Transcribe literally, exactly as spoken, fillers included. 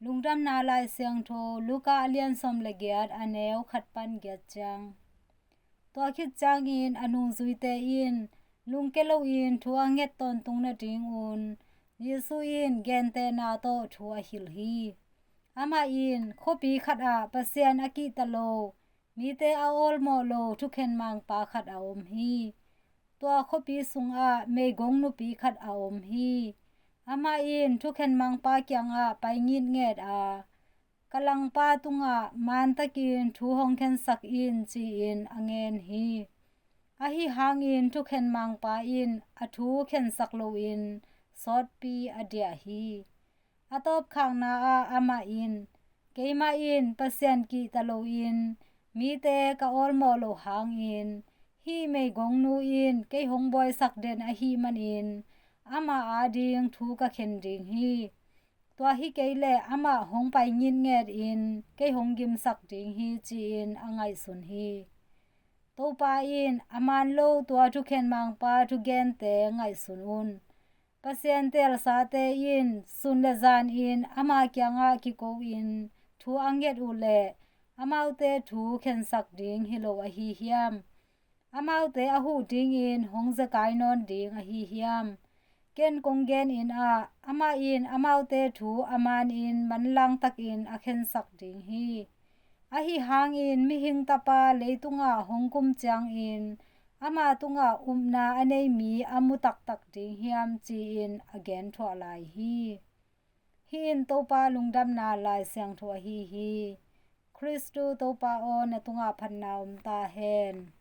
Lungdamna Lai Siangtho, Luka a lian sawm le giat, a neu khat pan giat ciang. Tua khit ciangin a nungzuite in lungke loin thu a nget tawntung nadingun Jesu in gentehna tawh thu a hilh hi. Amah in khuapi khat ah Pasian a kihta lo, mite a awlmawh lo thukhen mangpa khat a om hi. Tua khuapi sungah meigong nupi khat a om hi. Amah in thukhen mangpa kiangah pai ngitnget a, "Ka langpa tungah mantakin thu hong khensak in," ci-in a ngen hi. Ahi hangin thukhen mangpa in a thu khensak loin sawtpi a diah hi. A tawpkhakna ah amah in, "Keimah in Pasian kihta loin mite ka awlmawh loh hangin, hih meigongnu in kei hong buaisak den ahih manin amah ading thu ka khen ding hi. Tua hi kei leh amah hong pai ngitngetin kei hong gimsak ding hi," ci-in a ngaihsun hi. Topa in a man lo tua thukhen mangpa thugente ngaihsun un. Pasian teelsate in sun le zanin ama kiangah kiko-in thu a nget uh leh, amaute thu khensak ding hi lo ahi hiam? Amaute a huh dingin hong zekai nawn ding ahi hiam? Ken kong genin ah, amah in amaute thu a manin manlang takin a khensak ding hi. Ahi hangin Mihing Tapa leitungah hong kum ciangin ama tungah upna a nei mi a mu taktak ding hiam, ci-in a genthuah lai hi. Hih in Topa Lungdamna Lai Siangtho ahi hi. Khristu Topa aw, na tungah phatna om ta hen.